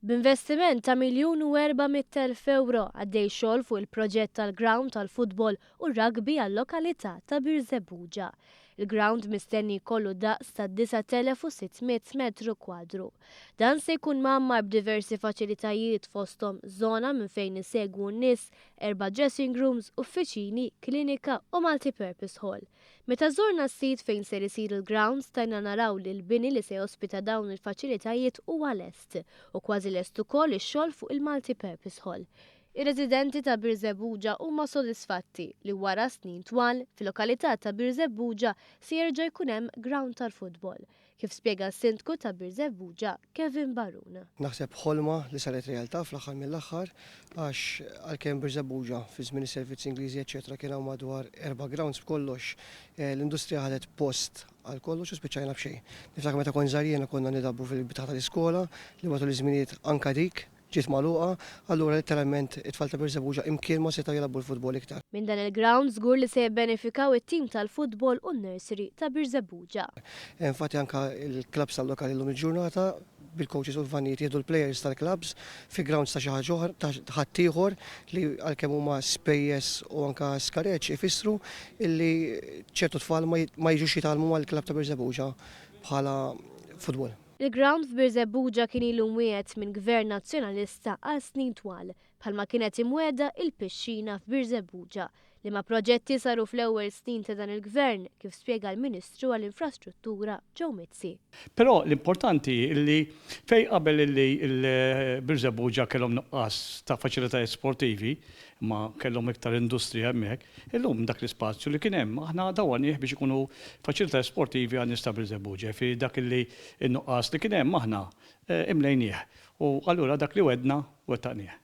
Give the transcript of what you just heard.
B'investiment ta' €1,400,000 għaddej xogħol fuq il-proġett tal-grawnd tal-futbol u r-rugby għal-lokalità ta' Birżebbuġa. Il-grawnd mistenni jkollu daqs ta' 9,600 metru kwadru. Dan se jkun mgħammar b'diversi faċilitajiet fosthom żona minn fejn isegwu n-nies, erba' dressing rooms, uffiċini, klinika u multi-purpose hall. Meta żorna s-sit fejn ser isir il-ground stajna naraw li l-bini li se jospita dawn il-faċilitajiet huwa lest u kważi lest ukoll ix-xogħol fuq il-multi-purpose hall. Ir-residenti ta' Birżebbuġa huma sodisfatti li wara snin twal, fil-lokalità ta' Birżebbuġa se jerġa' jkun hemm ground tal-futbol. Kif spjega s-Sindku ta' Birżebbuġa, Kevin Barun. Naħseb ħolma li saret realtà fl-aħħar mill-aħħar għax għalkemm Birżebbuġa fi żmien is-servizzi Ingliżi eċċetera kien hawn madwar erba' grounds b'kollox, l-industrija ħadet post għal kollox u spiċċajna b'xejn. Niftakar meta kont żgħir jiena konna nilagħbu fil-bitħa tal-iskola li matul iż-żminijiet anke dik ġiet magħluqa, allura litteralment it-tfal ta' Birżebbuġa imkien ma setgħu jilagħbu l-futbol iktar. Minn dan il-ground żgur li se jibbenefikaw it-tim tal-futbol u n-nursery ta' Birżebbuġa. Infatti anke l-klabbs tal-lokali llum il-ġurnata bil-coaches u l-vannijiet jieħdu l-players tal-klabbs fi grounds ta' xi ħaġa oħra ta' ħaddieħor li għalkemm huma spejjeż u anke skareġġ ifissru illi ċertu tfal ma jiġux jitgħallmu mal-klabb ta' Birżebbuġa bħala futbol. Il-grawnd f'Birżebbuġa kien ilu mwiegħed minn Gvern Nazzjonalista għal snin twal, bħalma kienet imwiegħda il-pixxina f'Birżebbuġa, liema proġetti saru fl-ewwel snin ta' dan il-Gvern, kif spjega l-Ministru għall-Infrastruttura Joe Mizzi. Però l-importanti hi li fejn qabel illi l-Birżebbuġa kellhom nuqqas ta' faċilitajiet sportivi, imma kellhom iktar industrija hemmhekk, illum dak l-ispazju li kien hemm aħna dawwarnieh biex ikunu faċilitajiet sportivi għan-nies ta' Birżebbuġa, jiġifieri dak illi n-nuqqas li kien hemm aħna imlejnieh u allura dak li wegħdna wettaqnieh.